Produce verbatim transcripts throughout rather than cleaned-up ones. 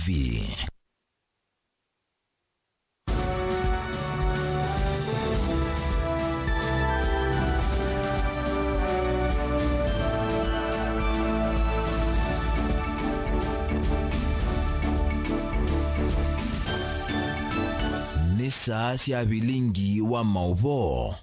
P. Nĩ saa sya vilingi wa maũvoo.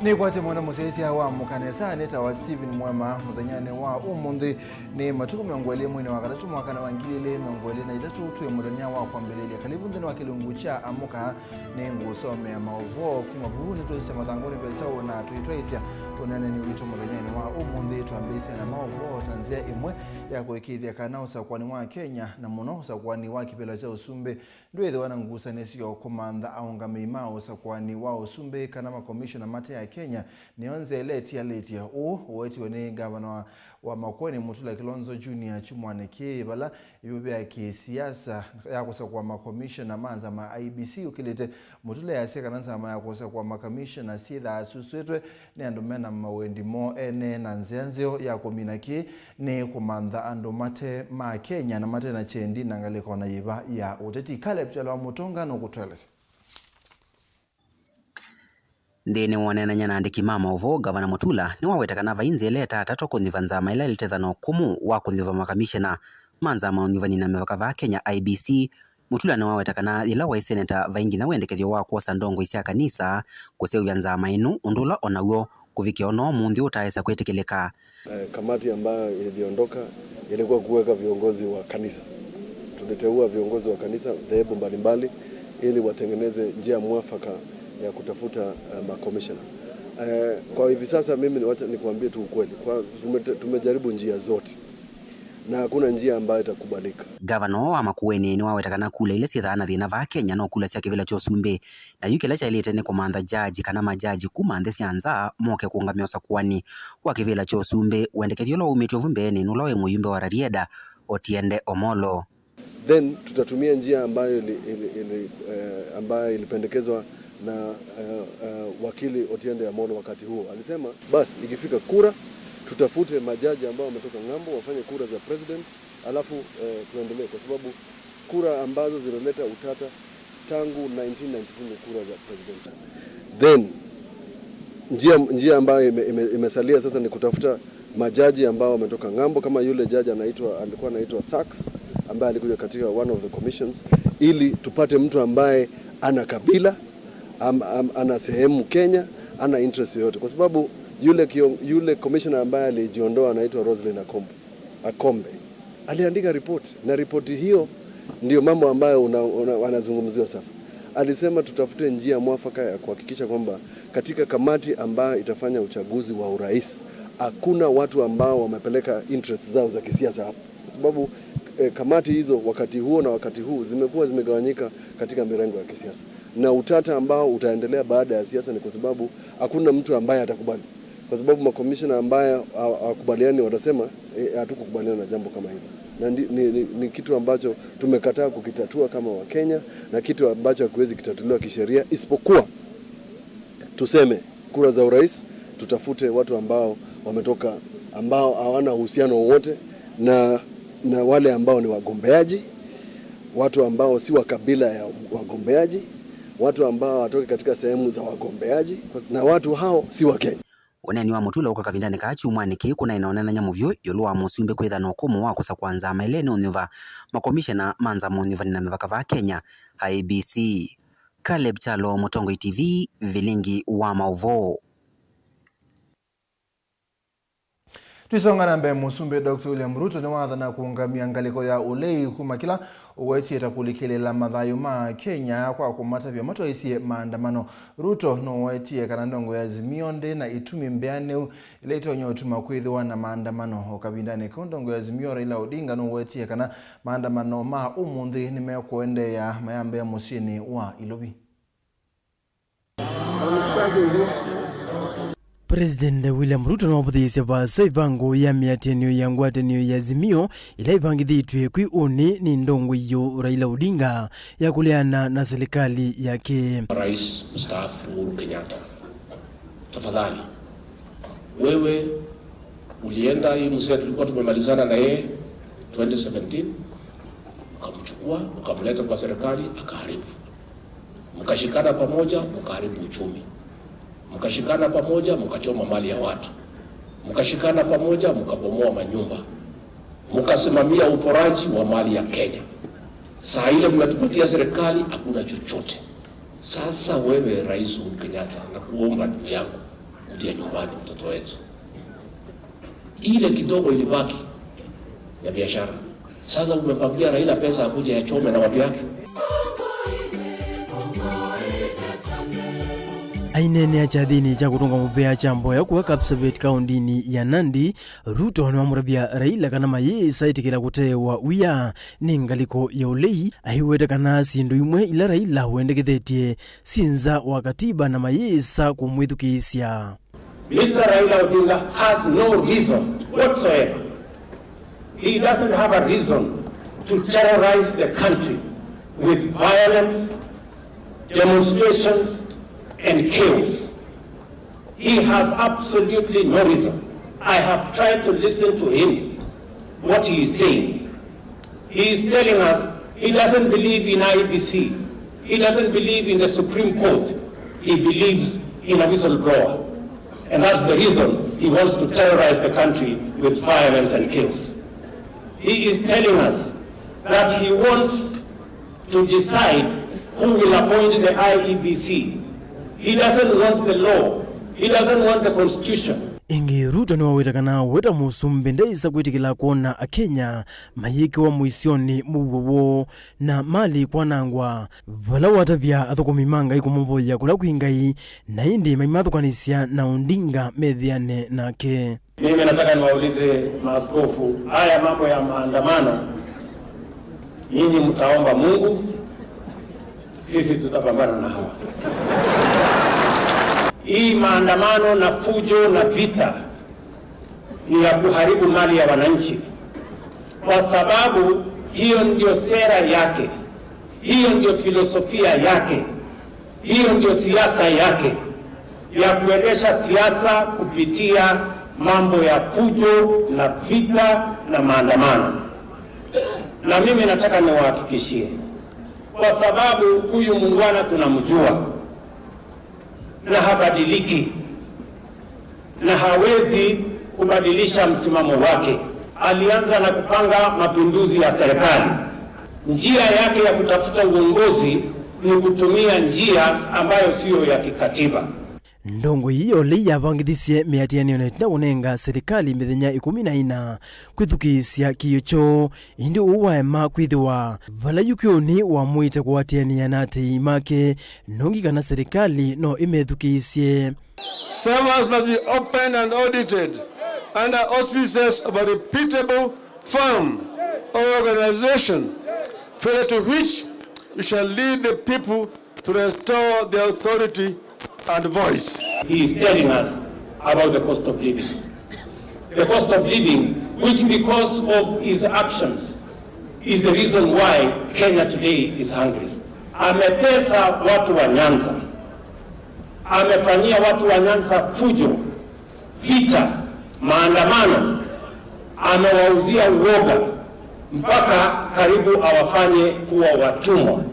Nĩkwatya mwana mũsyaĩĩsya wa mũkanesa nĩtawa Stephen Mwema. Mũthenyanĩ wa ũmũnthĩ nĩ matukũ mĩongo ĩlĩ mweinĩ wa katatũ mwakana wa ngili ilĩ mĩongo ĩlĩ na itatũ, twĩ mũthenya wa kwambĩlĩlya. Kalĩvu nthĩnĩ wa kĩlungu kya Amũka. Nĩngũsomea maũvoo kuma vu, nĩtũsisya mathangũnĩ vetaũ na tũitwaĩsya ũneenanĩ witũ mũthenyanĩ wa ũmũnthĩ. Twambĩĩsye na maũvoo ta nzĩa ĩmwe ya kũĩkĩĩthya kana ũsakũani wa Kenya, na mũno ũsakũani wa kĩvĩla kya ũsumbĩ, ndwĩthĩwa na ngusanĩsyo kũmantha aũngamĩi ma ũsakũani wa ũsumbĩ kana makomishona mate a Kenya, nĩyo nzĩa ĩla ĩtialĩtye. Ũũ ũwetiwe nĩ ngavana wa, wa Makueni Mutula Kilonzo Junior kyumwanĩ kĩĩ, vala ĩvuvi ya kĩsiasa ya kũsakũa makomishona ma nzama I E B C yũkĩlĩte. Mutula easya kana nzama ya kũsakũa makomishona syĩthaa syusũĩtwe nĩ andũ mena mawendi moo ene, na nzĩa nzeo ya kũmina kĩĩ nĩ kũmantha andũ mate ma Kenya na mate na kyendi na ngalĩko na yĩva ya ũteti. Caleb Kyalo wa Mũtonga nũkũtũelesya. Nthĩnĩ wa ũneenany'a na andĩki ma maũvoo, Ngavana Mutula nĩwaweta kana vai nzĩa ĩla ĩtatatwa kũnyuva nzama ĩla ĩlĩte thana ũkũmũ wa kũnyuva makamishena ma nzama ya ũnyuvani na mĩvaka vaa Kenya, I E B C. Mutula nĩwaweta kana yĩla waĩ seneta, vai nginya wendekethyo wa kwosa ndongoi sya kanisa kũseũvya nzama ĩno, ũndũ ũla o naw'o kũvikĩa ona ũmũnthĩ ũtaaĩsa kwĩtĩkĩlĩka. Eh, kamati ambayo iliondoka ilikuwa kuweka viongozi wa kanisa. Tuliteua viongozi wa kanisa dhehebu mbalimbali ili watengeneze njia mwafaka ya kutafuta, eh, makomishona. Eh, kwa hivi sasa mimi ni, wacha nikuambie tu ukweli. Kwa, tume-, tumejaribu njia zote. Na hakuna njia ambayo itakubalika. Ngavana wa Makueni nĩwaweta kana kula ila syĩthaa na thĩna vaa Kenya no kula sya kĩvĩla kya ũsumbĩ, na yu kĩla kyaĩlĩte nĩ kũmantha jaji kana majaji kuma nthĩ sya nza moke kũũngamĩa ũsakũani wa kĩvĩla kya ũsumbĩ, wendekethyo ũla waumĩtw'e vu mbeenĩ nĩ ũla waĩ mũyumbe wa Rarieda, Otiende Omolo. Then tutatumia njia ambayo ili, ili, ili, eh, ambayo ilipendekezwa na, eh, eh, wakili Otiende Amolo wakati huo. Alisema, "Basi, ikifika kura, tutafute majaji ambao wametoka ng'ambo, wafanye kura za president, alafu, eh, tuendelee, kwa sababu kura ambazo zinaleta utata tangu nineteen ninety-two ni kura za president." Then, njia, njia ambayo ime-, ime-, imesalia sasa ni kutafuta majaji ambao wametoka ng'ambo, kama yule jaji anaitwa, alikuwa anaitwa Sachs, ambaye alikuja katika one of the commissions, ili tupate mtu ambaye ana kabila, am-, am-, ana sehemu Kenya, ana interest yoyote. Kwa sababu yule kio-, yule commissioner ambaye alijiondoa anaitwa Roslyn Akombo, Akombe, aliandika ripoti, na ripoti hiyo ndio mambo ambayo una-, una-, wanazungumziwa sasa. Alisema tutafute njia mwafaka ya kuhakikisha kwamba katika kamati ambayo itafanya uchaguzi wa urais, hakuna watu ambao wamepeleka interests zao za kisiasa hapo. Kwa sababu, eh, kamati hizo wakati huo na wakati huu zimekuwa zimegawanyika katika mirengo ya kisiasa. Na utata ambao utaendelea baada ya siasa ni kwa sababu hakuna mtu ambaye atakubali. Kwa sababu makomishona ambaye ha-, hawakubaliani watasema, "Eh, hatukukubaliana na jambo kama hilo." Na ndi-, ni, ni, ni kitu ambacho tumekataa kukitatua kama Wakenya, na kitu ambacho hakiwezi kitatuliwa kisheria, isipokuwa tuseme kura za urais, tutafute watu ambao wametoka, ambao hawana uhusiano wowote na, na wale ambao ni wagombeaji, watu ambao si wa kabila ya wagombeaji, watu ambao hawatoki katika sehemu za wagombeaji, na watu hao si wa Kenya. Ũneeni wa Mutula ũka kavindanĩ kaa kyumwanĩ kĩĩ kũnaĩ na ũneenany'a mũvyũ ĩũlũ wa mũsumbĩ kwĩthana ũkũmũ wa kũsakũa nzama ĩla ĩnũnyuva makomishena ma nzama ũnyuvani na mĩvaka vaa Kenya, I E B C. Caleb Kyalo, Mũtongoi T V, vilingi wa maũvoo. Twisonga na mbee, Mũsumbĩ Doctor William Ruto nĩwathana kũũngamya ngalĩko ya ũlei kuma kĩla ũwetie ta kũlikĩlĩĩla mathayũ ma Kenya kwa kũmatavya matwaĩsye maandamano. Ruto nũwetie kana ndongo ya Azimio ndĩ na itumi mbĩanĩu ila itonya ũtuma kwĩthĩwa na maandamano. O kavindanĩ kau, ndongo ya Azimio Raila Odinga nũwetie kana maandamano ma ũmũnthĩ nĩmekũendeea mayambĩa mũsyĩnĩ wa Ilovi. President William Ruto nĩwavũthĩĩsye vaasa ĩvango ya mĩatĩanĩo ya ngwatanĩo ya Azimio ĩla ĩvangĩthĩtw'e kwĩ ũnĩ nĩ ndongoi yu Raila Odinga ya kũleana na silikalĩ yake. Rais mstaafu Uhuru Kenyatta, tafadhali, wewe ulienda hii mzee, tulikuwa tumemalizana na yeye twenty seventeen, Mkamchukua, mkamleta kwa serikali, akaharibu. Mkashikana pamoja, mkaharibu uchumi. Mkashikana pamoja, mkachoma mali ya watu. Mkashikana pamoja, mkabomoa manyumba. Mkasimamia uporaji wa mali ya Kenya. Saa ile mnatupatia serikali, hakuna chochote. Sasa wewe, Rais Uhuru Kenyatta, nakuomba, ndugu yangu, kuja nyumbani, mtoto wetu. Ile kidogo ilibaki ya biashara. Sasa umepangia Raila pesa akuje yachome na watu yake? Aineenea kyathĩnĩ kya kũtũnga mũvea kya mboya kũka Kapsabet kaũndĩnĩ ya Nandi, Ruto nĩwamũtavya Raila kana mayĩsa ĩtĩkĩla kũteewa wia nĩ ngalĩko ya ũlei, aiweta kana syĩndũ imwe ila Raila wendekethetye syĩ nza wa katiba na mayĩsa kũmwĩthukĩĩsya. Mister Raila Odinga has no reason whatsoever. He doesn't have a reason to terrorize the country with violence, demonstrations, and chaos. He has absolutely no reason. I have tried to listen to him, what he is saying. He is telling us he doesn't believe in I E B C. He doesn't believe in the Supreme Court. He believes in a whistleblower. And that's the reason he wants to terrorize the country with violence and chaos. He is telling us that he wants to decide who will appoint the I E B C. He doesn't want the law. He doesn't want the constitution. Ĩngĩ, Ruto nĩwaweta kana we ta mũsumbĩ ndaĩsa kwĩtĩkĩla kwona Akenya mayĩkĩwa mũisyonĩ mũuo woo na mali kwanangwa, vala watavya athũkũmi ma Ngai kũmavoya kũla kwĩ Ngai, na ĩndĩ maimathũkanĩsya na Odinga methĩane nake. Mimi nataka niwaulize maaskofu, haya mambo ya maandamano, nyinyi mtaomba Mungu, sisi tutapambana na hawa. Hii maandamano na fujo na vita ni ya kuharibu mali ya wananchi, kwa sababu hiyo ndio sera yake, hiyo ndio filosofia yake, hiyo ndio siasa yake, ya kuendesha siasa kupitia mambo ya fujo na vita na maandamano. Na mimi nataka niwahakikishie, kwa sababu huyu muungwana tunamjua na habadiliki na hawezi kubadilisha msimamo wake. Alianza na kupanga mapinduzi ya serikali. Njia yake ya kutafuta uongozi ni kutumia njia ambayo siyo ya kikatiba. Ndongoi ĩĩ ya ũlei yavangĩthisye mĩatĩanĩo na ĩtina kũnenga serikali mĩthenya ĩkũmi na ĩna kwĩthukĩĩsya kĩĩo kyoo, ĩndĩ ũu waema kwĩthĩwa vala yu kĩũnĩ wamũĩte kũatĩanĩa na atĩĩi make, nongi kana serikali no ĩmethukĩĩsye. Servers must be opened and audited, and auspices of a reputable firm or organization, failure to which we shall lead the people to restore their authority and voice. He is telling us about the cost of living. The cost of living, which because of his actions, is the reason why Kenya today is hungry. Ametesa watu wa Nyanza. Amefanyia watu wa Nyanza fujo, vita, maandamano. Amewauzia uoga mpaka karibu awafanye kuwa watumwa.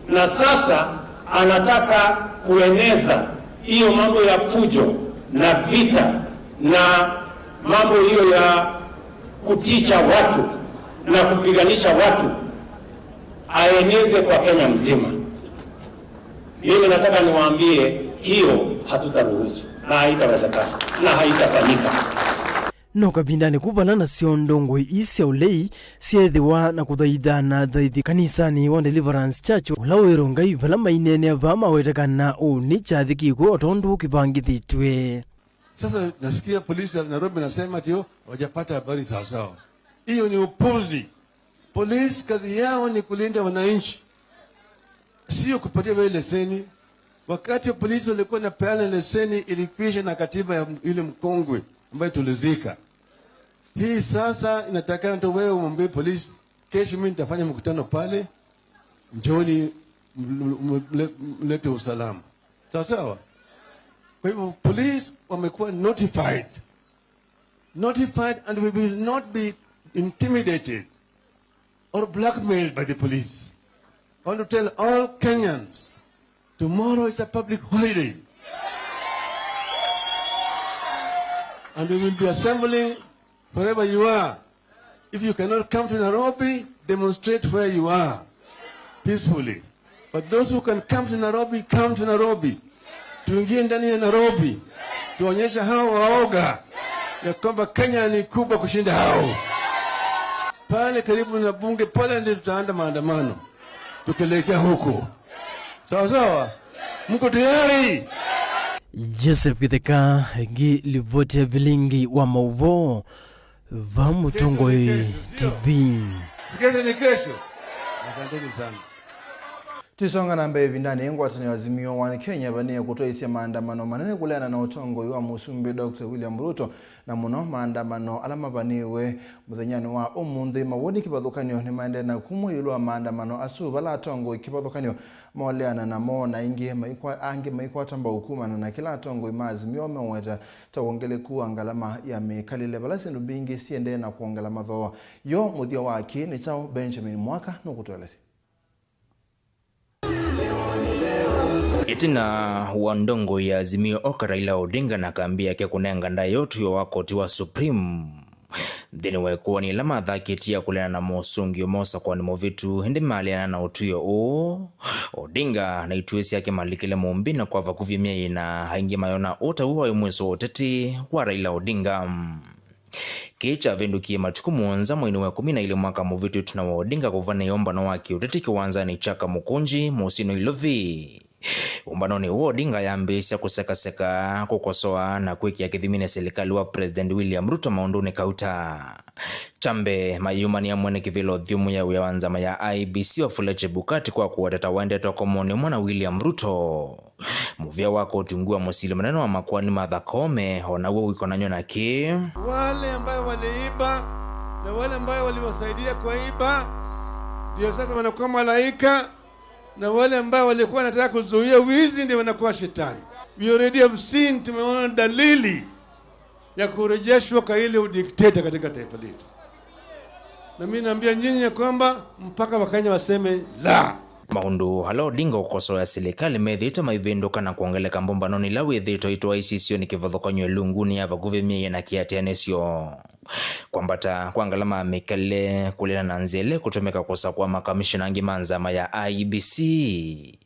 Na sasa anataka kueneza hiyo mambo ya fujo na vita na mambo hiyo ya kutisha watu na kupiganisha watu, aeneze kwa Kenya mzima. Mimi nataka niwaambie, hiyo hatutaruhusu na haitawezekana na haitafanyika. No kavindanĩ kũu vala nasyo ndongoi ii sya ũlei syeethĩwa na kũthaitha na athaithi kanisanĩ wa Deliverance Church ũla wĩ Rongai, vala maineenea vaa maweta kana ũũ nĩ kyathĩ kĩkw'ũ o tondũ kĩvangĩthĩtw'e. Sasa nasikia polisi ya Nairobi nasema ati, "Oh, hawajapata habari sawasawa." Hiyo ni upuzi. Polisi kazi yao ni kulinda wananchi, sio kupatia wewe leseni. Wakati wa polisi walikuwa napeana leseni, ilikwisha na katiba ya ile mkongwe ambayo tulizika. Hii sasa inatakana tu wewe umwambie polisi, "Kesho mimi nitafanya mkutano pale, njooni m-, m-, mle-, mlete usalama." Sawa sawa? Kwa hivyo, police wamekuwa notified. Notified, and we will not be intimidated. or blackmailed by the police. I want to tell all Kenyans, tomorrow is a public holiday. And we will be assembling wherever you are. If you cannot come to Nairobi, demonstrate where you are peacefully. But those who can come to Nairobi, come to Nairobi. Tuingie ndani ya Nairobi. Tuonyeshe hao waoga ya kwamba Kenya ni kubwa kushinda hao. Pale karibu na bunge pale ndio tutaanda maandamano. Tukielekea huko. Sawa sawa? Mko tayari? Joseph Kitheka, ngi livoti ya vilingi wa mauvoo va Mũtongoi T V. Si kesho ni kesho. Asanteni sana. Twisonga na mbee ĩvindanĩ, ngwatanĩo ya Azimio One Kenya vanĩe kũtwaĩsya maandamano manene kũleana na ũtongoi wa Mũsumbĩ Doctor William Ruto, na mũno maandamano ala mavanĩwe mũthenyanĩ wa ũmũnthĩ. Mawoni kĩvathũkany'o nĩmaendee na kumw'a ĩũlũ wa maandamano asu, vala atongoi kĩvathũkany'o maoleana namo, na aingĩ maikwa-, angĩ maikwata mbau kumana na kĩla atongoi ma Azimio meweta ta wongeleku wa ngalama ya mĩkalĩle, vala syĩndũ mbingĩ siendee na kwongela mathooa. Yo mũthya wa kĩĩ nĩ kyaũ? Benjamin Mwaka nũkũtũelesya. Ĩtina wa ndongoi ya Azimio oka Raila Odinga na kambi yake kũnenga ndaĩa ũtw'ĩo wa koti wa Supreme. Nthĩnĩ wa ĩkũani ĩla mathakĩtie ya kũleana na mosũngĩo ma ũsakũani mũvĩtu, ĩndĩ maleana na ũtw'ĩo ũũ, Odinga na ituĩ syake malikile mũmbĩ na kwa vakuvĩ myei ĩna, aingĩ mayona ũũ ta w'o waĩ mwĩso wa ũteti wa Raila Odinga. Kĩĩ kyavĩndũkie matukũ mũonza mweinĩ wa ĩkũmi na ilĩ mwaka mũvĩtu ĩtina wa Odinga kũvanĩa ũmbano wa kĩũteti kĩwanzanĩ kya Kamukunji mũsyĩnĩ wa Ilovi. Ũmbanonĩ ũũ, Odinga yambĩĩsya kũsekaseka, kũkosoa na kwĩkĩa kĩthiminĩ silikalĩ wa President William Ruto maũndũnĩ kauta. Kya mbee, mayĩumanĩa mwene kĩvĩla ũthyũmũĩa wĩa wa nzama ya I E B C Wafula Chebukati kwa kũweta ta waendete ũkomonĩ ũmwe na William Ruto. Mũvĩa wa koti ungu wa mũsili mũnene wa makoani Martha Koome o naw'o ũikonany'a na kĩĩ. Wale ambayo waliiba na wale ambayo waliwasaidia kuiba ndio sasa wanakuwa malaika, na wale ambayo walikuwa wanataka kuzuia wizi ndio wanakuwa shetani. We already have seen, tumeona dalili ya kurejeshwa kwa ile udikteta katika taifa letu. Na mimi naambia nyinyi ya kwamba mpaka Wakenya waseme la. Maũndũ ala Odinga ũkosoya silikalĩ methĩĩtwe maivĩndũka na kwongeleka mbũmbanonĩ ila wĩthĩĩtwe itwaĩsisyo nĩ kĩvathũkany'o ĩlungunĩ ya vakuvĩ myei ĩna kĩatĩanĩsyo. Kwambata kwa ngalama ya mĩkalĩle kũleana na nzĩa ĩla ĩkũtũmĩka kũsakũa makamishona angĩ ma nzama ya I E B C.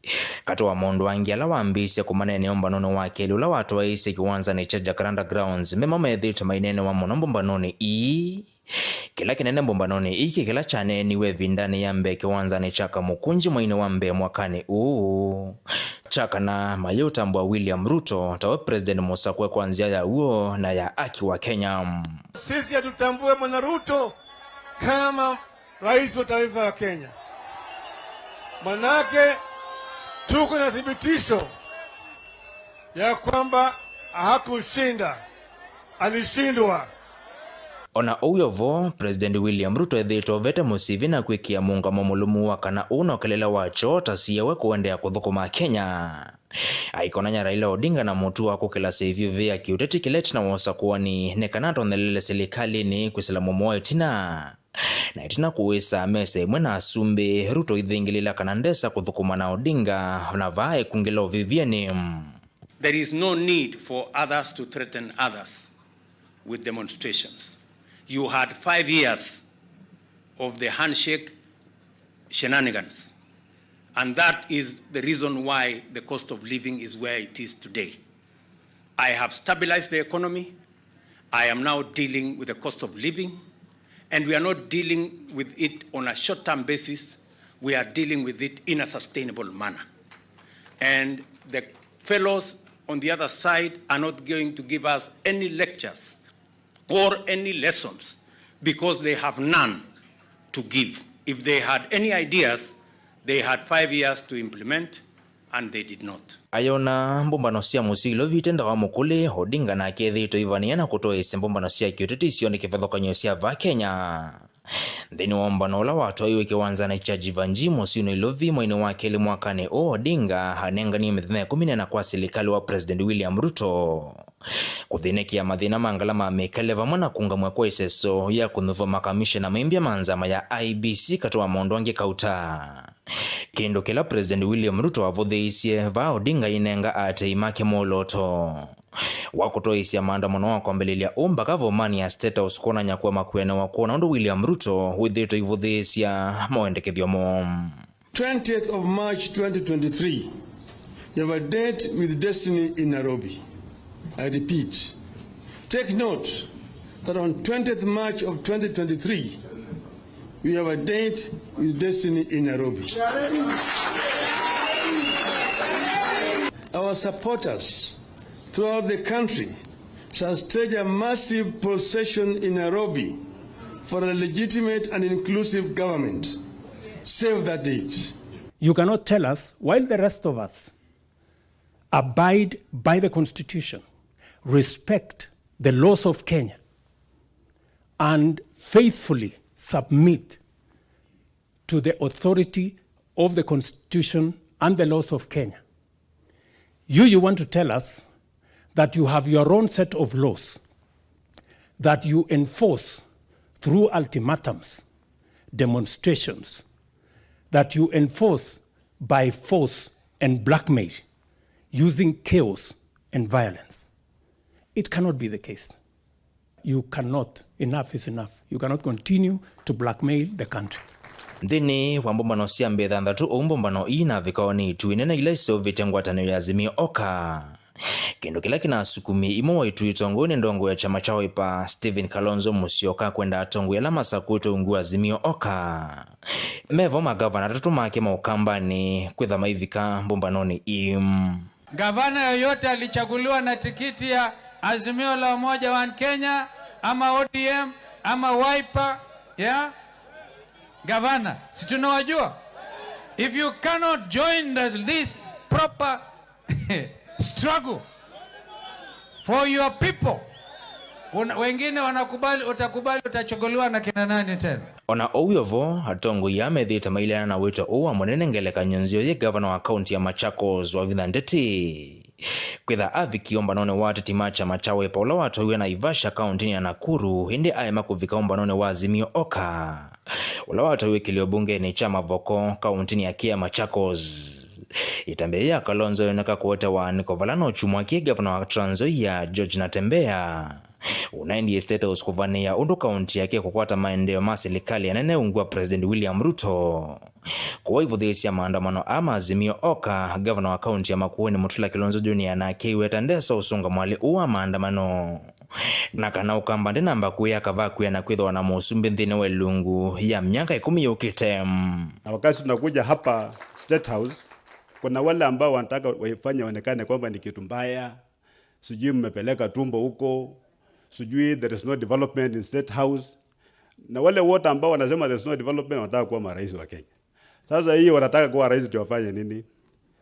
Katĩ wa maũndũ angĩ ala wambĩĩsye kũmaneenea ũmbanonĩ wa kelĩ ũla watwaĩĩsye kĩwanzanĩ kya Jacaranda Grounds, memo methĩĩtwe maineenewa mũno mbũmbanonĩ ii. Kĩla kĩnene mbũmbanonĩ ii kĩ kĩla kyaneeniwe ĩvindanĩ ya mbee kĩwanzanĩ kya Kamukunji mweinĩ wa mbee mwakanĩ ũũ, kya kana mayĩũtambũa William Ruto tawe President mũsakũe kwa nzĩa ya w'o na ya aki wa Kenya. Sisi hatutambue Bwana Ruto kama rais wa taifa ya Kenya. Manake tuko na thibitisho ya kwamba hakushinda, alishindwa. Ona ũu yo vo, President William Ruto ethĩĩtwe ovete mũsivi na kwĩkĩa mũũngamo mũlũmu wa kana ũũ na ũkelele wa kyoo ũtasiĩe we kũendeea kũthũkũma Kenya. Aikonany'a Raila Odinga na mũtuo wa kũkĩla syĩvyĩvĩ ya kĩũteti kĩla ĩtina wa ũsakũani nĩ kana atonyelele silikalĩnĩ kwĩsĩla mũmo wa ĩtina. Na ĩtina kũwĩsa mesa ĩmwe na asumbĩ, Ruto aithingĩlĩĩla kana ndesa kũthũkũma na Odinga, na vaa ekungĩla ũvĩvyenĩ. There is no need for others to threaten others with demonstrations. You had five years of the handshake shenanigans, and that is the reason why the cost of living is where it is today. I have stabilized the economy. I am now dealing with the cost of living, and we are not dealing with it on a short-term basis. We are dealing with it in a sustainable manner. And the fellows on the other side are not going to give us any lectures or any lessons because they have none to give. If they had any ideas, they had five years to implement, and they did not. Ayona mbũmbano sya mũsyĩ Ilovi itendawa mũkũlĩ, Odinga nake ethĩĩtwe aivanĩa na kũtwaĩĩsya mbũmbano sya kĩũteti isionĩ kĩvathũkany'o sya vaa Kenya. Nthĩnĩ wa ũmbano ũla watwaiwe kĩwanzanĩ kya Jivanjee mũsyĩnĩ Ilovi mweinĩ wa kelĩ mwakanĩ ũũ, Odinga anenganie mĩthenya ĩkũmi na ĩna kwa silikalĩ wa President William Ruto. kũthĩnĩkĩa mathĩna ma ngalama ya mĩkalĩle vamwe na kũũngamw'a kwa ĩseso ya kũnyuvwa makamishena maimbya ma nzama ya I E B C katĩ wa maũndũ angĩ kauta. Kĩndũ kĩla President William Ruto wavũthĩĩisye vaa Odinga ainenga aatĩĩi make mwolooto wa kũtwaĩĩsya maandamano wa kwambĩlĩlya ũũ mbaka vomani ya State House kwonany'a kũema kwĩanĩwa kwona ũndũ William Ruto wĩthĩĩtwe aivũthĩĩsya mawendekethyo moo. Twentieth of March twenty twenty-three, you have a date with Destiny in Nairobi. I repeat, take note that on twentieth March of twenty twenty-three, we have a date with Destiny in Nairobi. Our supporters throughout the country shall stage a massive procession in Nairobi for a legitimate and inclusive government. Save that date. You cannot tell us, while the rest of us abide by the Constitution, respect the laws of Kenya, and faithfully submit to the authority of the Constitution and the laws of Kenya. You, you want to tell us that you have your own set of laws that you enforce through ultimatums, demonstrations, that you enforce by force and blackmail, using chaos and violence. It cannot be the case. You cannot. Enough is enough. You cannot continue to blackmail the country. Nthĩnĩ wa mbũmbano sya mbee thanthatũ ũu mbũmbano ii inavikawa nĩ itui nene ila iseũvĩte ngwatanĩo ya Azimio Oka. Kĩndũ kĩla kĩnasukumie imwe wa itui itongoi nĩ ndongoi ya kyama kya Wiper, Stephen Kalonzo Musyoka, kwenda atongoi ala masakũĩtwe ungu wa Azimio Oka. Mevo magavana atatũ make ma Ũkambanĩ kwĩtha maivika mbũmbanonĩ ii. Gavana yoyote alichaguliwa na tikiti ya Azimio la Umoja One Kenya ama O D M ama Wiper, yeah? Gavana, si tunawajua? If you cannot join the, this proper struggle for your people, una, wengine wanakubali, utakubali utachaguliwa na kina nani tena? Ona ũu wĩ o vo, atongoi aa methĩĩtwe maileana na wĩto ũũ wa mũnene ngelekany'o nzeo yĩ gavana wa kaunti ya Machakos, Wavinya Ndeti, kwĩtha avikie ũmbanonĩ wa ateti ma kyama kya Wiper ũla watwaiwe Naivasha kauntinĩ ya Nakuru, ĩndĩ aema kũvika ũmbanonĩ wa Azimio Oka ũla watwaiwe kĩlĩo mbungenĩ kya Mavoko kauntinĩ ya Kĩa Machakos. Ĩtambya yĩĩ ya Kalonzo yoneka kũete waanĩko vala no kyumwa kĩĩ gavana wa Trans Nzoia, George Natembeya, ũnaendie State House kũvanĩĩa ũndũ kaunti yake ĩkũkwata maendeeo ma silikalĩ ya nene ungu wa President William Ruto. Kũu aivũthĩĩsya maandamano aa ma Azimio Oka, gavana wa kaunti ya Makueni Mutula Kilonzo Junior nake aiweta ndesa ũsũnga mwalĩ ũũ wa maandamano, na kana Ũkamba ndĩnamba kwĩyaka vakwĩa na kwĩthĩwa na mũsumbĩ nthĩnĩ wa ĩlungu ya myaka ĩkũmi yũkĩte. Na wakati tunakuja hapa State House, kuna wale ambao wanataka waifanye waonekane kwamba ni kitu mbaya, sijui mmepeleka tumbo huko, sijui there is no development in State House. Na wale wote ambao wanasema there is no development wanataka kuwa marais wa Kenya. Sasa hii wanataka kuwa rais ndio wafanye nini?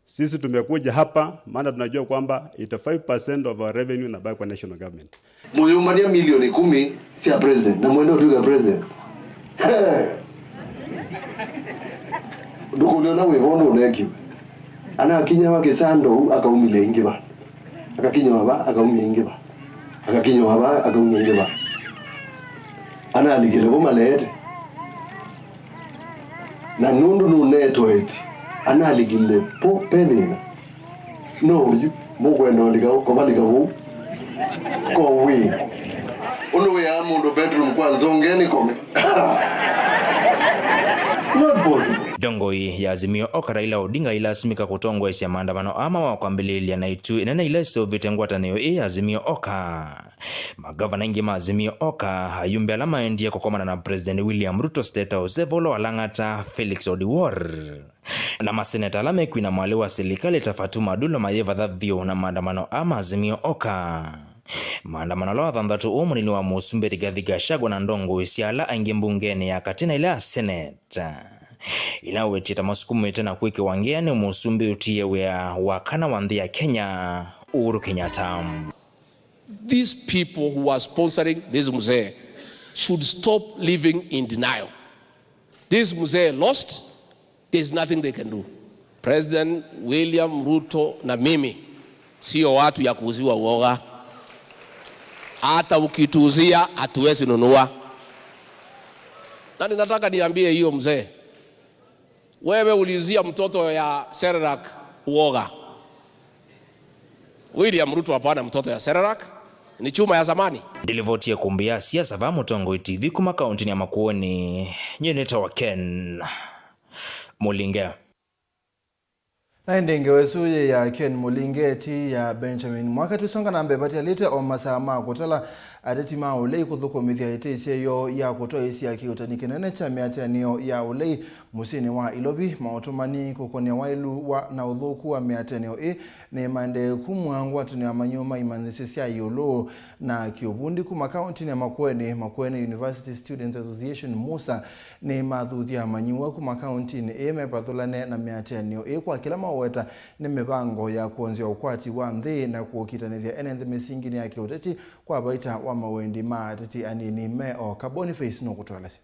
Sisi tumekuja hapa maana tunajua kwamba eighty-five percent of our revenue inabaki kwa national government. Mũyũmbany'a milioni ikũmi sya president na mwenda ũtw'ĩka president. He! Ndũkũlya ũla wĩ vo ndũnekiwe. Anakinya va kĩsandou akaumĩlya ingĩ va. Akakinya va akaumya ingĩ va. Akakinya va akaumya ingĩ va. Analikile vo maleete. Na nũndũ nũnetoeti analikile vo pe thĩna. No ũyu mũkwenda ũlika kũvalika vau ko wĩ. Ũndũ wĩaa mũndũ bedroom kwa nzonge nĩ kome. It's not possible. Ndongoi ya Azimio Oka Raila Odinga ailasimika kũtongoesya maandamano ama wa kwambĩlĩĩlya na itu ĩnene ila iseũvĩte ngwatanĩo ĩĩ ya Azimio Oka. Magavana aingĩ ma Azimio Oka, ayumbe ala maendie kũkomana na President William Ruto State House, Evolo Alang'ata, Felix Odiwuor, na maseneta ala mekwina mwalĩ wa silikalĩ ta Fatuma Adulo mayĩvatha vyũ na maandamano aa ma Azimio Oka. Maandamano ala wa thanthatũ ũũ mũnini wa mũsumbĩ Rigathi Gachagua na ndongoi sya ala aingĩ mbungenĩ ya katĩ na ila ya Senate ila wetie ta masukumĩte na kwĩkĩwa ngĩa nĩ mũsumbĩ ũtiie wĩa wa kana wa nthĩ ya Kenya, Uhuru Kenyatta. These people who are sponsoring this mzee should stop living in denial. This mzee lost, there's nothing they can do. President William Ruto na mimi sio watu ya kuuziwa uoga. Hata ukituuzia, hatuwezi nunua. Na ninataka niambie hiyo mzee, wewe uliuzia mtoto ya Serelak uoga. William Ruto hapana mtoto ya Serelak, ni chuma ya zamani. Ndilivotie kumbi ya siasa va Mũtongoi T V kuma kaunti ya Makueni, nyie nĩtawa Ken Mũlinge. Na ĩndĩ ngewa ĩsu yĩ ya Ken Mũlinge, ti ya Benjamin Mwaka. Twĩsonga na mbee, vatialĩte o masaa ma kũtala ateti ma ũlei kũthũkũmĩthya ĩtĩsya yoo ya kũtwaĩĩsya kĩũtani kĩnene kya mĩatĩanĩo ya ũlei mũsyĩnĩ wa Ilovi, maũtũmani, kũkonea waĩlu wa, na ũthũku wa mĩatĩanĩo ĩĩ nĩmaendee kumw'a ngwatanĩo ya amanyĩw'a ma imanyĩsyo sya ĩũlũ na kĩũvundi kuma kauntinĩ ya Makueni, Makueni University Students Association, MUSA, nĩmathuthya amanyĩw'a kuma kauntinĩ ĩĩ mepathũlane na mĩatĩanĩo ĩĩ kwa kĩla maweta nĩ mĩvango ya kwonzya ũkwati wa nthĩ na kũkitanĩthya ene nthĩ mĩsinginĩ ya kĩũteti kwa vaita wa mawendi ma ateti anini me oka. Boniface nũkũtũelesya.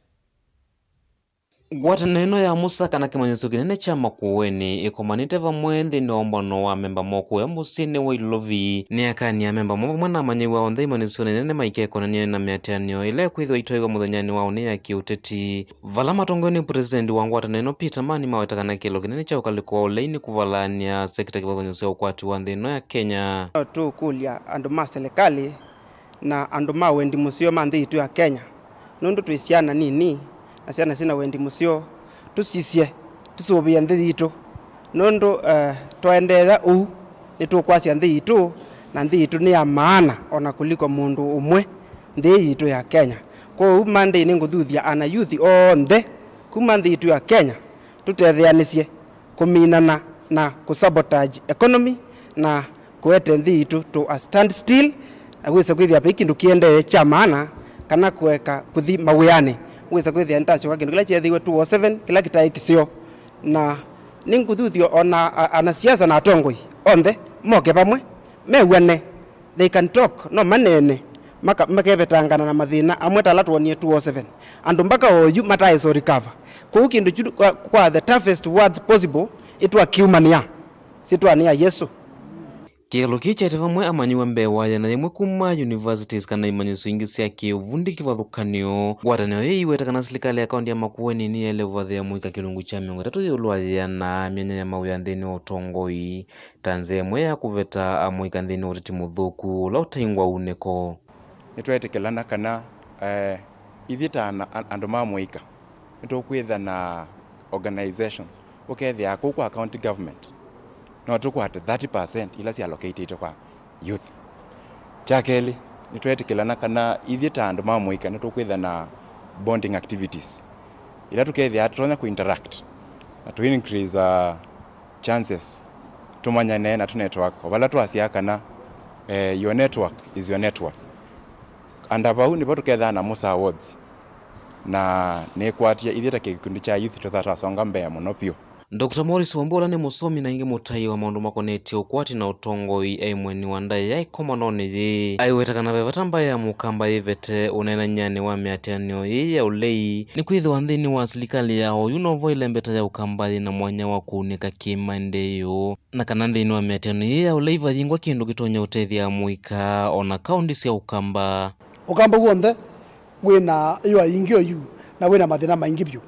Ngwatanĩo ĩno ya MUSA kana kĩmanyĩsyo kĩnene kya Makueni ĩkomanĩte vamwe nthĩnĩ wa ũmbano wa amemba mokũya mũsyĩnĩ wa Ilovi. Nĩ akani amemba mo vamwe na amanyĩw'a onthe imanyĩsyonĩ nene maikekonany'a na mĩatĩanĩo ĩla ĩkwĩthĩwa itwaiwa mũthenyanĩ wa ũnĩ ya kĩũteti, vala matongoew'e nĩ president wa ngwatanĩo ĩno Peter Mani maweta kana kĩlo kĩnene kya ũkalĩko wa ũlei nĩ kũvalaany'a sekita kĩvathũkany'o sya ũkwati wa nthĩ ĩno ya Kenya. Tũkũlya andũ ma silikalĩ na andũ ma wendi mũseo ma nthĩ yitũ ya Kenya, nũndũ twĩ syana nini na syana syĩna wendi mũseo, tũsisye, tũsũvĩe nthĩ yitũ, nũndũ, eh, twaendeea ũu, nĩtũkwasya nthĩ yitũ, na nthĩ yitũ nĩ ya maana o na kũliko mũndũ ũmwe nthĩ yitũ ya Kenya. Kwoou Monday nĩngũthuthya ana youth onthe kuma nthĩ yitũ ya Kenya tũtetheanĩsye kũminana na kũsabotage economy na kũete nthĩ yitũ to a standstill, na wĩse kwĩthĩa vai kĩndũ kĩendee kya maana kana kũeka kũthi mawĩanĩ. Wĩse kwĩthĩa nĩtasyoka kĩndũ kĩla kyeethĩiwe two oh seven kĩla kĩtaĩ kĩseo. Na nĩngũthuthya o na a-, anasiasa na atongoi onthe moke vamwe, mew'ane. They can talk, no maneene, maka-, makevetangana na mathĩna amwe ta ala twonie two oh seven. Andũ mbaka oyu mataĩsa recover. Kwoou kĩndũ kyu kwa, kwa the toughest words possible, ĩtwakiumanĩa syĩtwanĩ ya Yesũ. Kĩkalo kĩĩ kyaete vamwe amanyĩw'a mbee wa ĩana yĩmwe kuma universities kana imanyĩsyo ingĩ sya kĩũvundi kĩvathũkany'o. Ngwatanĩo yĩĩ ĩiweta kana silikalĩ ya kaunti ya Makueni nĩyaĩle ũvathĩa mũika kĩlungu kya mĩongo ĩtatũ ĩũlũ wa ĩana myanya ya mawĩa nthĩnĩ wa ũtongoi. Ta nzĩa ĩmwe ya kũveta amũika nthĩnĩ wa ũteti mũthũku ũla ũtaingwa unĩko. Nĩtweetĩkĩlana kana, eh, ithyĩ ta ana-, a-, andũ ma mũika nĩtũkwĩtha na organizations, ũkethĩa kũu kwa county government no tũkwate thirty percent ila syallocatetwe kwa youth. Kya kelĩ, nĩtweetĩkĩlana kana ithyĩ ta andũ ma mũika nĩtũkwĩtha na bonding activities ila tũkethĩa tũtonya kũ interact na tũ increase, uh, chances, tũmanyane na tũ network, o vala twasyaa kana, eh, your network is your net worth. Under vau nĩvo tũkethaa na MUSA Awards, na nĩkwatie ithyĩ ta kĩkundi kya youth tũtha twasonga mbee mũno vyũ. Doctor Morris Wambua, ũla nĩ mũsomi na ĩngĩ mũtai wa maũndũ makonetye ũkwati na ũtongoi, e mwene wa ndaĩa ya ĩkomanonĩ yĩĩ, aiweta kana ve vata mbaĩ ya Mũkamba yĩvete ũneenany'anĩ wa mĩatĩanĩo yĩĩ ya ũlei, nĩkwĩthĩwa nthĩnĩ wa silikalĩ ya oyu novo ĩlembeta ya Ũkamba yĩ na mwanya wa kũunĩka kĩ-maendeeo, na kana nthĩnĩ wa mĩatĩanĩo yĩĩ ya ũlei vayingwa kĩndũ kĩtonya ũtethya amũika o na kaũndi sya Ũkamba. Ũkamba w'onthe wĩ na yũa yingĩ oyu, na wĩ na mathĩna maingĩ vyũ.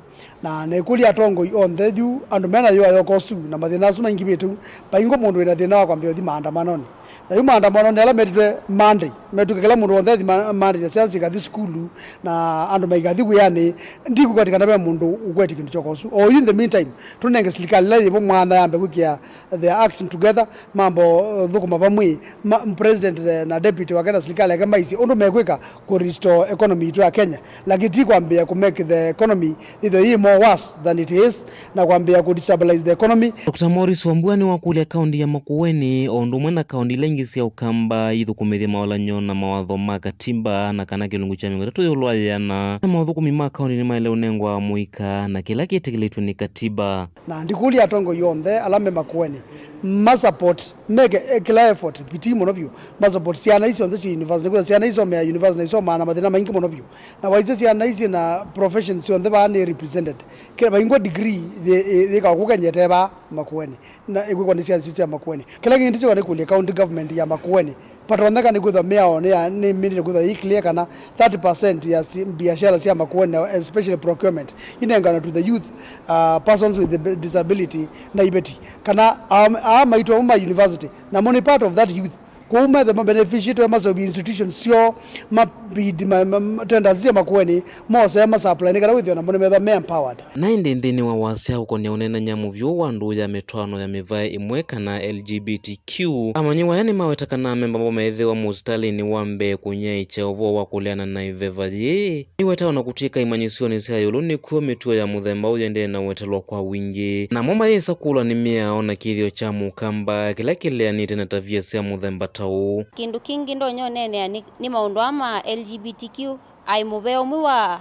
Na nĩkũlya atongoi onthe yu, andũ me na yũa yoka ũsu, na mathĩna asu maingĩvĩte u, vaingwa mũndũ wĩ na thĩna wa kwambĩa ũthi maandamanonĩ. Na yu maandamanonĩ ala metĩtwe Monday, metĩtwe kĩla mũndũ wonthe athi ma-, Monday, na syana sikathi sukulu, na andũ maikathi wĩanĩ, ndikwĩkwatĩ kana ve mũndũ ũkwetĩ kĩndũ kyoka ũsu. O yu, in the meantime, tũnenge silikalĩ ĩla yĩvo mwanya yambe kwĩkĩa the acting together, mambo, uh, thũkũma vamwe, ma, president, eh, na deputy wake na silikalĩ yake maisye ũndũ mekwĩka kũ restore economy yitũ ya Kenya, lakini ti kwambĩĩa kũ make the economy ĩthĩwe yĩ more worse than it is, na kwambĩĩa kũ destabilize the economy. Doctor Morris Wambua nĩwakũlya kaũndi ya Makueni, o ũndũ ũmwe na kaũndi ila ingĩ sya Ũkamba, ithũkũmĩthye maolanyo na mawatho ma katiba, na kana kĩlungu kya mĩongo ĩtatũ ĩũlũ wa ĩana na maũthũkũmi ma kaũndi nĩmaĩle ũnengwa amũika na kĩla kĩtĩkĩlĩtw'e nĩ katiba. Na ndikũlya atongoi onthe ala me Makueni ma support, meke, eh, kĩla effort, bidii mũno vyũ, ma support syana isu syonthe syĩ university, kwĩtha syana isomea university na isomaa na mathĩna maingĩ mũno vyũ. Na waisye syana isu na profession syonthe vaa nĩ represented. Kĩla vaingwa degree yĩ-, yĩ-, yĩkawa kũkenyete vaa Makueni, na ĩkwĩkwa nĩ syana isu sya Makueni. Kĩla kĩngĩ ndĩsyoka nĩ kũlya county government ya Makueni, Patonyeka nĩ kwĩthwa mĩao nĩ ya, nĩ mĩndĩte kwĩthwa yĩ clear kana thirty percent ya si-, biashara sya Makueni, especially procurement, inengana to the youth, uh, persons with the disability na iveti. Kana aa, aa maitũ amwe ma university, namo nĩ part of that youth. Kwoou methe ma beneficiate, maseũvye institutions syoo, ma bid, ma, ma, ma tenders sya Makueni, mose ma supply, nĩ kana wĩthĩwe namo nĩmetha me empowered. Na ĩndĩ nthĩnĩ wa wasya ũkonĩa ũneenany'a mũvyũ wa ndũũ ya mĩtwaano ya mĩvaĩ ĩmwe kana L G B T Q, amanyĩw'a aya nĩmaweta kana amemba moo meethĩwa mũsitalĩnĩ wa mbee kũnyaĩĩkya ũvoo wa kũleana na ĩveva yĩĩ. Nĩwetawa na kũtw'ĩka imanyĩsyonĩ sya ĩũlũ nĩkw'o mĩtuo ya mũthemba ũũ yĩendee na ũetelwa kwa wingĩ. Namo mayĩsa kũlwa nĩ mĩao na kĩthĩo kya Mũkamba kĩla kĩleanĩte na tavia sya mũthemba ta ũũ. Kĩndũ kĩngĩ ndonya ũneenea nĩ, nĩ maũndũ aa ma L G B T Q. Aĩ mũvea ũmwe wa,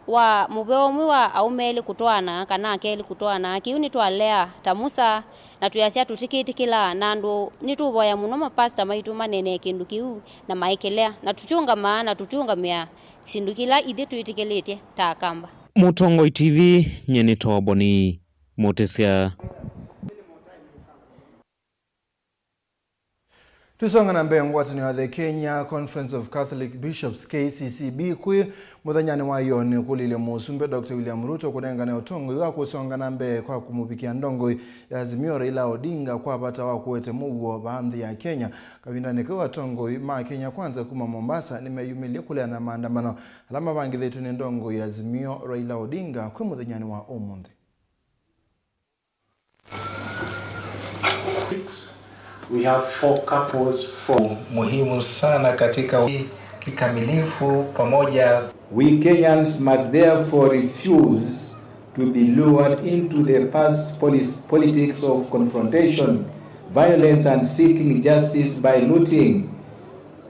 wa, mũvea ũmwe wa aũme elĩ kũtwaana kana ake elĩ kũtwaana. Kĩu nĩtwalea ta Musa, na twĩasya tũtikĩtĩkĩlaa, na andũ nĩtũvoya mũno mapasta maitũ maneenee kĩndũ kĩu na maĩkĩlea, na tũtiũngamaa na tũtiũngamĩa syĩndũ kĩla ithyĩ twĩtĩkĩlĩtye ta Akamba. Mũtongoi T V, nyie nĩ Toboni Mũtĩsya. Tũsonga na mbee, ngwatanĩo ya The Kenya Conference of Catholic Bishops, K C C B, kwĩ mũthenyanĩ wa ĩoo nĩkũlilye Mũsumbĩ Doctor William Ruto kũnengane ũtongoi wa kũsonga na mbee kwa kũmũvikĩa ndongoi ya Azimio Raila Odinga kwa vata wa kũete mũuo vaa nthĩ ya Kenya. Kavindanĩ kau, atongoi ma Kenya Kwanza kuma Mombasa nĩmeyumĩlye kũleana na maandamano ala mavangĩthĩtw'e nĩ ndongoi ya Azimio Raila Odinga kwĩ mũthenyanĩ wa ũmũnthĩ. We have four couples from muhimu sana katika kikamilifu pamoja. We Kenyans must therefore refuse to be lured into the past polis-, politics of confrontation, violence and seeking justice by looting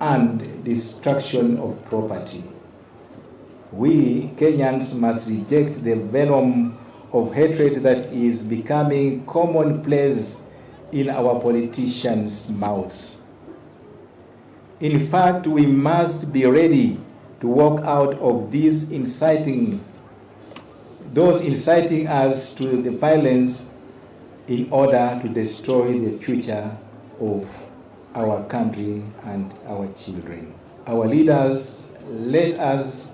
and destruction of property. We Kenyans must reject the venom of hatred that is becoming commonplace in our politicians' mouths. In fact, we must be ready to walk out of these inciting, those inciting us to the violence in order to destroy the future of our country and our children. Our leaders, let us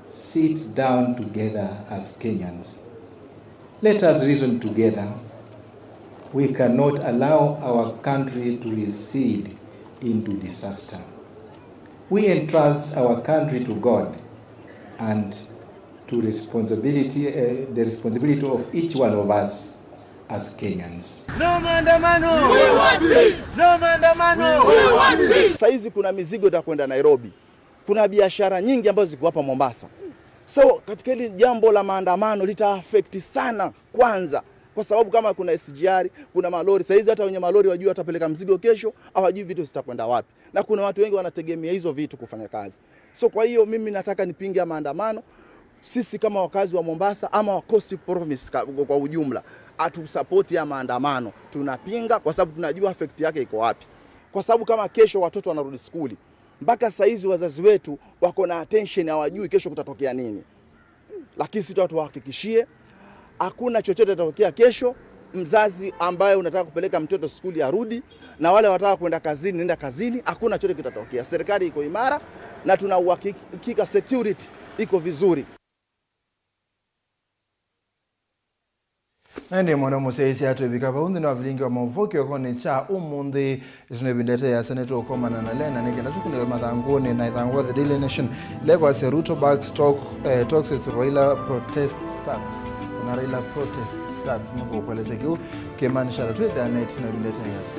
sit down together as Kenyans. Let us reason together. We cannot allow our country to recede into disaster. We entrust our country to God and to responsibility, uh, the responsibility of each one of us as Kenyans. No maandamano! We want peace! No maandamano! We want peace! Saizi kuna mizigo itakwenda Nairobi. Kuna biashara nyingi ambazo ziko hapa Mombasa. So, katika hili jambo la maandamano lita affect sana kwanza, kwa sababu kama kuna S G R, kuna malori, saizi hata wenye malori wajui watapeleka mzigo kesho, hawajui vitu zitakwenda wapi. Na kuna watu wengi wanategemea hizo vitu kufanya kazi. So, kwa hiyo mimi nataka nipinge maandamano. Sisi kama wakazi wa Mombasa ama wa Coast Province ka-, kwa ujumla, hatusapoti ya maandamano. Tunapinga kwa sababu tunajua effect yake iko wapi. Kwa sababu kama kesho watoto wanarudi skuli, mpaka saizi wazazi wetu wako na attention, hawajui kesho kutatokea nini. Lakini sisi tuwahakikishie, hakuna chochote kitatokea kesho. Mzazi ambaye unataka kupeleka mtoto skuli arudi, na wale wataka kwenda kazini, nenda kazini, hakuna chochote kitatokea. Serikali iko imara na tuna uhakika security iko vizuri. Na ĩndĩ mwana mũsyaĩĩsya, twĩvika vau nthĩnĩ wa vilingi wa maũvoo kĩokonĩ kya ũmũnthĩ. Ĩsu nĩ ĩvinda ĩte yĩasa nĩtũkomana na Lena nĩ kenda tũkunĩwe mathangũnĩ na ĩthangũ wa The Daily Nation ĩla ĩkwasya Ruto backs talk, eh, talks as Raila protest starts. Na Raila protest starts, nĩkũkũelesya kĩu kĩmaanisha ata. Twĩthĩanĩte na ĩvinda ĩte yĩasa.